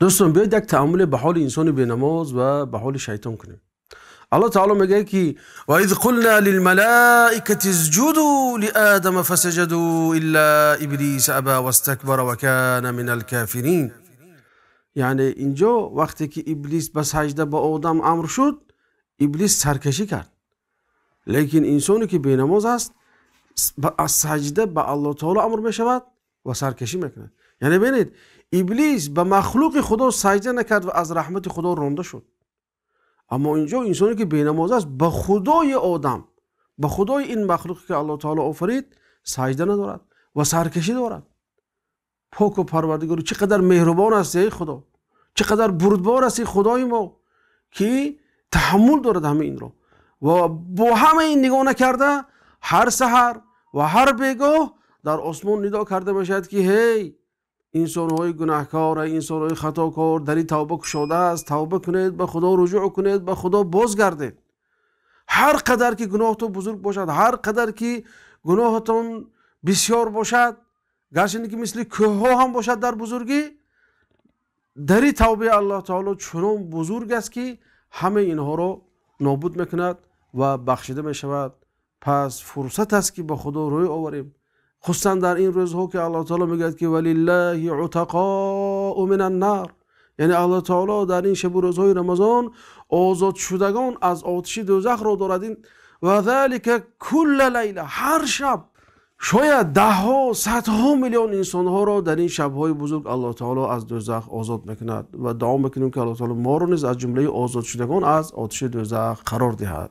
Дӯстон, биёед як таъаммуле ба ҳоли инсони бенамоз ва ба ҳоли шайтон кунем. Аллоҳ таъоло мегӯяд, ки وإذ قلنا للملائكة اسجدوا لآدم فسجدوا إلا إبليس أبى واستكبر وكان من الكافرين. Яъне инҷо вақте ки Иблис ба саҷда ба Одам амр шуд, Иблис саркашӣ кард. Лекин инсоне ки бенамоз аст, аз саҷда ба Аллоҳ таъоло амр мешавад ва саркашӣ мекунад. Яъне бинед, Иблис ба махлуқи Худо саҷда накард ва аз раҳмати Худо ронда шуд. Аммо инҷо инсоне ки бенамоз аст, ба Худои Одам, ба Худои ин махлуқе ки Аллоҳ таъоло офарид, саҷда надорад ва саркашӣ дорад. Пок ва Парвардигор чӣ қадар меҳрубон аст, эй Худо, чӣ қадар бурдбор аст эй Худои мо, ки таҳаммул дорад ҳама инро ва бо ҳама ин нигоҳ накарда, ҳар саҳар ва ҳар бегоҳ дар осмон нидо карда мешавад, ки ҳей инсонҳои гунаҳкор, инсонҳои хатокор, дар ин тавба кушода аст, тавба кунед, ба Худо руҷӯъ кунед, ба Худо бозгардед. Ҳар қадар ки гуноҳтон бузург бошад, ҳар қадар ки гуноҳатон бисёр бошад, гарчанде ки мисли кӯҳҳо ҳам бошад дар бузургӣ, дари тавбаи Аллоҳ таъоло чунон бузург аст, ки ҳамаи инҳоро нобуд мекунад ва бахшида мешавад. Пас фурсат аст, ки ба Худо рӯй оварем, хусусан дар ин рӯзҳо, ки Аллоҳ таъоло мегӯяд, ки ولله عتقاء من النار. Яъне Аллоҳ таъоло дар ин шабу рӯзҳои Рамазон озод шудагон аз оташи дӯзахро дорад. Ин وذلك كل ليلة, ҳар шаб шояд даҳҳо, садҳо миллион инсонҳоро дар ин шабҳои бузург Аллоҳ таъоло аз дӯзах озод мекунад ва дуо мекунем, ки Аллоҳ таъоло моро низ аз ҷумлаи озод шудагон аз оташи дӯзах қарор диҳад.